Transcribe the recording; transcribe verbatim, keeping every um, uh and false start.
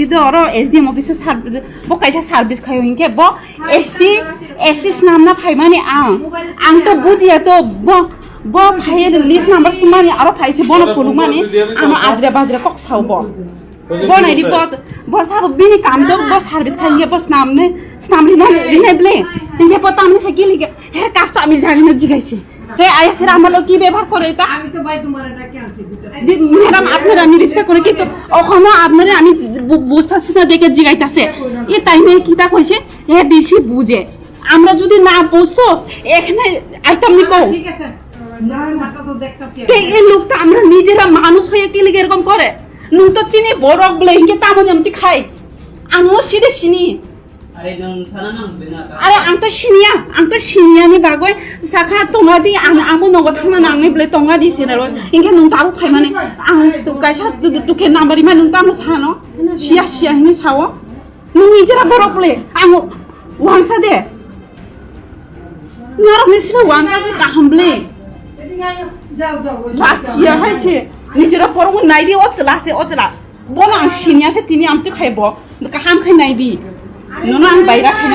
Ido oro S D M office o sar-, bo kaisa service khayo hinkhe bo S T, S T swnamna phaimani ang. Ang to bujiya to bo, bo phai list number sumani aro phaise bono phunukmani ano ajra bajra kok sao bo. Bo nai di bo, bo sabo bini kam to bo service khai hinkhe bo swnamne, swnam rina, rina ble. Hinkhe bo tamni khai gili ge, her kasto ami jani na jigaisi. হে আইএসের আমলো কি ব্যবহার করে এটা? আমি তো ভাই তোমার এটা কি আনছি দিতে? জি, ম্যাডাম, আপনারা আমি রেসপেক্ট করি, কিন্তু ওখানে আপনারা আমি বু-, বুঝতেছি না দেখে জিগাইতাছে। এ টাইমে কিতা কইছে? হে বেশি বুঝে। আমরা যদি না বুঝতো, এখানে আইতাম নি কও। ঠিক আছে। না, মাথা তো দেখতাছি তে আমি। এই লোকটা আমরা নিজেরা মানুষ হয়ে কি লিগে এরকম করে? নুন তো চিনি বড় বলে, ইনকে তামন আমি খাই। আমিও সিধে চিনি। Are, nwng sana nang bwna ka? Are, ang to siniya, ang to siniya ni bagwi sakha tonga di, ang amo nogo thangna nang ni bwle tonga di sinaro. Ingkhe nwng tabuk phaimani, ang to kaisa tu, tu khe number ima nwng tamo sano? Siya, siya hini sao. Nwng nijera borok bwle, ang wansa de. Norok ni sina wansa de kaham bwle. Bachiya hai se, nijera borok nai di o chwla se, o chwla. Bono ang siniya se tini amtwi khai bo. Kaham khai nai di. Nono ang baira khai